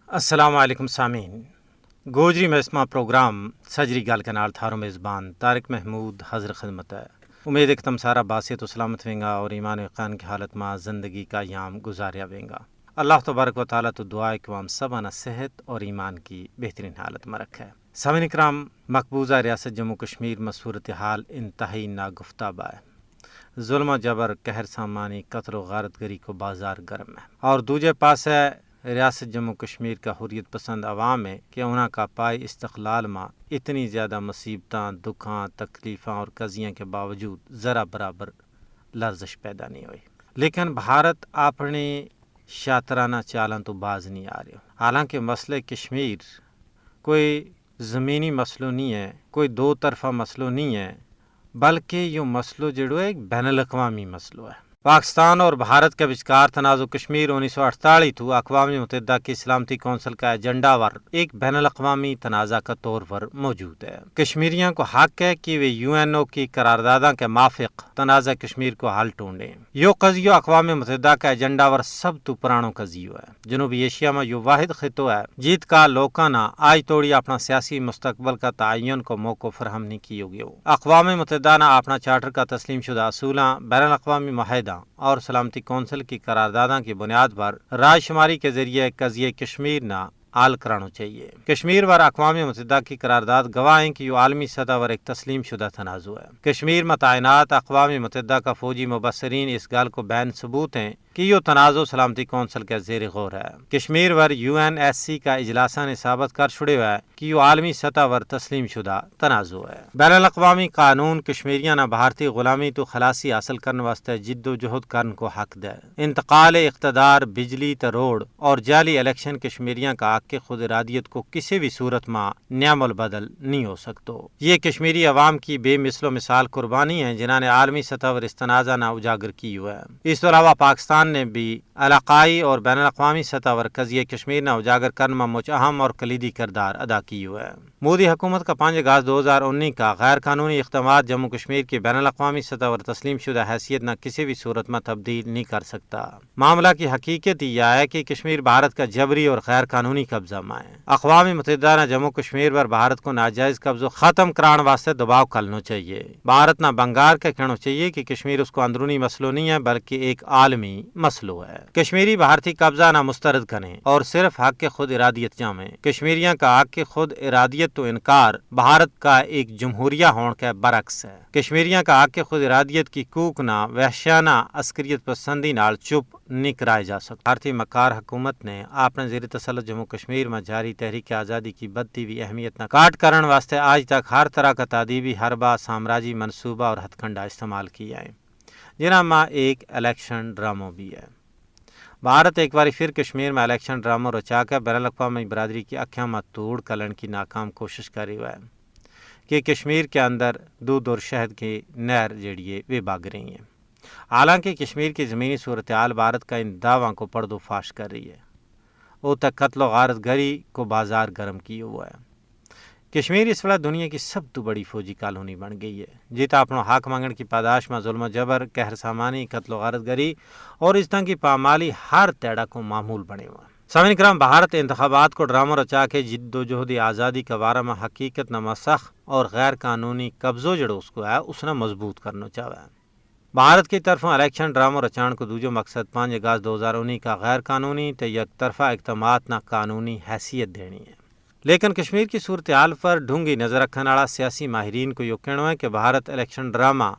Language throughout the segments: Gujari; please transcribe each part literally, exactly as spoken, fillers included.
السلام علیکم سامعین، گوجری محسمہ پروگرام سجری گل کے نال تھارو میزبان طارق محمود حاضر خدمت ہے۔ امید ہے کہ تم سارا باصحت و سلامت وینگا اور ایمان و یقین کی حالت ما زندگی کا ایام گزاریا وینگا۔ اللہ تبارک و تعالیٰ تو دعا ہے کہ وہ ہم سب انا صحت اور ایمان کی بہترین حالت ما رکھے۔ سامعین کرام، مقبوضہ ریاست جموں کشمیر ما صورتحال انتہائی ناگفتہ با ہے۔ ظلم و جبر، قہر سامانی، قتل و غارت گری کو بازار گرم ہے اور دوجے پاسے ریاست جموں کشمیر کا حریت پسند عوام ہے کہ انہاں کا پائے استقلال ما اتنی زیادہ مصیبتاں، دکھاں، تکلیفاں اور قضیاں کے باوجود ذرا برابر لرزش پیدا نہیں ہوئی۔ لیکن بھارت اپنی شاطرانہ چالاں تو باز نہیں آ رہیو۔ حالانکہ مسئلہ کشمیر کوئی زمینی مسئلو نہیں ہے، کوئی دو طرفہ مسئلو نہیں ہے، بلکہ یوہ مسئلو جیڑو ہے ایک بین الاقوامی مسئلو ہے۔ پاکستان اور بھارت کے وچکار تنازع کشمیر انیس سو اٹھتالیس تو اقوام متحدہ کی سلامتی کونسل کا ایجنڈا ور ایک بین الاقوامی تنازعہ کا طور پر موجود ہے۔ کشمیریاں کو حق ہے کہ وہ یو این او کی قرارداداں کے مافق تنازعہ کشمیر کو حل ٹونڈیں۔ یوہ قضیو اقوام متحدہ کا ایجنڈا ور سب تو پرانو قضیو ہے۔ جنوبی ایشیا ما یوہ واحد خطو ہے جیت کا لوکاں نا آج توڑی اپنا سیاسی مستقبل کا تعین کو موقع فراہم نہیں کیو گیو۔ اقوام متحدہ نا اپنا چارٹر کا تسلیم شدہ اصولاں، بین الاقوامی معاہداں اور سلامتی کونسل کی قرارداداں کی بنیاد پر رائے شماری کے ذریعے قضیہ کشمیر نا حل کرانو چاہیے۔ کشمیر ور اقوام متحدہ کی قرارداد گواہ ہیں کہ یوہ عالمی سطح ور ایک تسلیم شدہ تنازع ہے۔ کشمیر ما تعینات اقوام متحدہ کا فوجی مبصرین اس گل کو بین ثبوت ہیں کہ یوہ تنازع سلامتی کونسل کے زیر غور ہے۔ کشمیر ور یو این ایس سی کا اجلاساں نے ثابت کر چھڑیو ہے کہ یوہ عالمی سطح ور تسلیم شدہ تنازع ہے۔ بین الاقوامی قانون کشمیریاں نا بھارتی غلامی تو خلاصی حاصل کرن واسطے جد و جہد کرن کو حق دے۔ انتقال اقتدار، بجلی تے روڈ اور جعلی الیکشن کشمیریاں کا حق خود ارادیت کو کسی بھی صورت ما نعم البدل نہیں ہو سکتو۔ یہ کشمیری عوام کی بے مثل و مثال قربانی ہیں جنہاں نے عالمی سطح پر اس تنازعہ نا اجاگر کیو ہے۔ اس تو علاوہ پاکستان نے بھی علاقائی اور بین الاقوامی سطح پر قضیہ کشمیر نا اجاگر کرن ما مچ اہم اور کلیدی کردار ادا کیو ہے۔ مودی حکومت کا پانچ اگست دو ہزار انی کا غیر قانونی اقدامات جموں کشمیر کی بین الاقوامی سطح پر تسلیم شدہ حیثیت نا کسی بھی صورت ما تبدیل نہیں کر سکتا۔ معاملہ کی حقیقت یہ ہے کہ کشمیر بھارت کا جبری اور غیر قانونی قبضہ ما ہے۔ اقوام متحدہ نا جموں کشمیر پر بھارت کو ناجائز قبضو ختم کران واسطے دباؤ کھلنو چاہیے۔ بھارت نا بنگار کے کہنو چاہیے کہ کشمیر اس کو اندرونی مسئلو نہیں ہے بلکہ ایک عالمی مسئلو ہے۔ کشمیری بھارتی قبضہ نا مسترد کریں اور صرف حق خود ارادیت جامیں۔ کشمیریاں کا حق خود ارادیت تو انکار بھارت کا ایک جمہوریہ ہون کے برعکس ہے۔ کشمیریاں کا حق خود ارادیت کی کوک نا وحشانہ عسکریت پسندی نال چپ نہیں کرائے جا سکتا۔ بھارتی مکار حکومت نے اپنے زیر تسلط جموں کشمیر ما جاری تحریک آزادی کی بدتی ہوئی اہمیت نا کاٹ کرن واسطے آج تک ہر طرح کا تادیبی حربہ، سامراجی منصوبہ اور ہتھکنڈا استعمال کیا ہے، جنہاں ما ایک الیکشن ڈرامو بھی ہے۔ بھارت ایک باری پھر کشمیر ما الیکشن ڈرامو رچا کے بین الاقوامی برادری کی اکھیاں ما توڑ کلن کی ناکام کوشش کر رہی ہے کہ کشمیر کے اندر دودھ اور شہد کی نہر جیڑی ہے وہ بھاگ رہی ہیں۔ حالانکہ کشمیر کی زمینی صورتحال بھارت کا ان دعواں کو پڑدو فاش کر رہی ہے۔ اتھے قتل و غارت گری کو بازار گرم کیو ہوا ہے۔ کشمیر اس ویلے دنیا کی سب تو بڑی فوجی کالونی بن گئی ہے، جتھاں اپنو حق منگن کی پاداش ما ظلم و جبر، قہر سامانی، قتل و غارت گری اور اس طرح کی پامالی ہر تیڑا کو معمول بنے ہوا۔ سامعین کرام، بھارت انتخابات کو ڈرامو رچا کے جد و جہد آزادی کا بارہ ما حقیقت نا مسخ اور غیر قانونی قبضو جڑو اس کو ہے، اس نا مضبوط کرنو چاہوے۔ بھارت کی طرفوں الیکشن ڈرامو رچان کو دوجو مقصد پانچ اگست دو ہزار انی کا غیر قانونی تے یک طرفہ اقدامات نا قانونی حیثیت دینی ہے۔ لیکن کشمیر کی صورتحال پر ڈھونگی نظر رکھن آڑا سیاسی ماہرین کو یوہ کہنو ہے کہ بھارت الیکشن ڈرامہ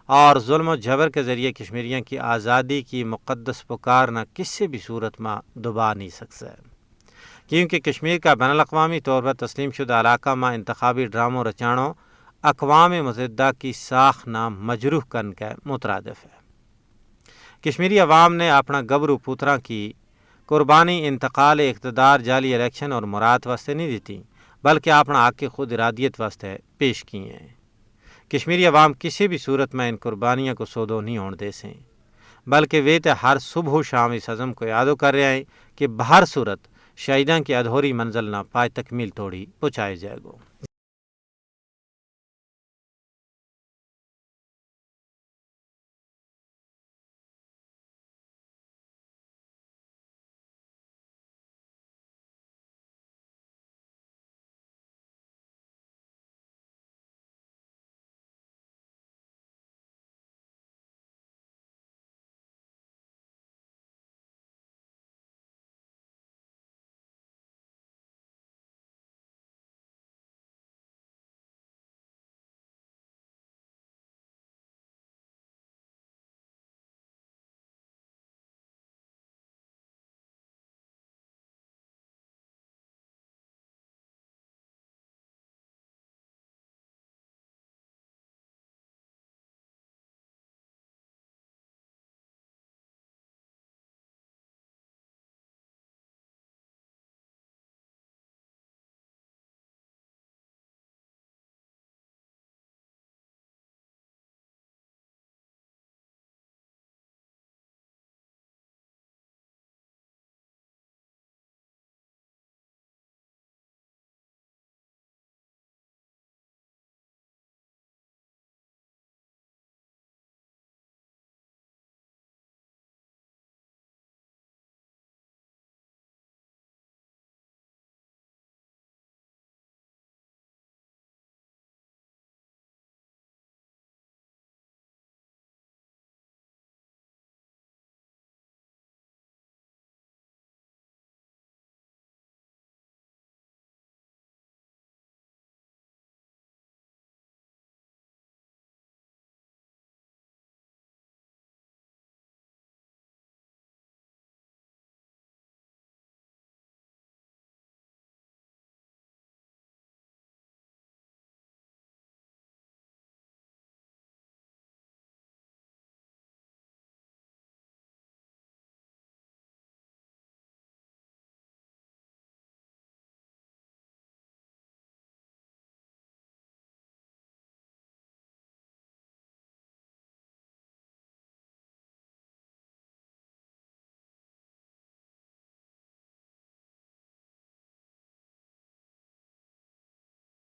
اور ظلم و جبر کے ذریعے کشمیریاں کی آزادی کی مقدس پکار نا کسی بھی صورت ما دبا نہیں سکسے، کیونکہ کشمیر کا بین الاقوامی طور پر تسلیم شدہ علاقہ ما انتخابی ڈرامو رچانو اقوام متحدہ کی ساخ نا مجروح کرن کے مترادف ہے۔ کشمیری عوام نے اپنا گبرو پوتراں کی قربانی انتقال اقتدار، جعلی الیکشن اور مرات واسطے نہیں دیتی، بلکہ اپنا حق خود ارادیت واسطے پیش کی ہیں۔ کشمیری عوام کسی بھی صورت میں ان قربانیاں کو سودو نہیں ہون دے سیں، بلکہ ویہ تے ہر صبح و شام اس عزم کو یادو کر رہیا ہیں کہ بہر صورت شہیداں کی ادھوری منزل نا پائے تکمیل توڑی پہنچائے جائے گو۔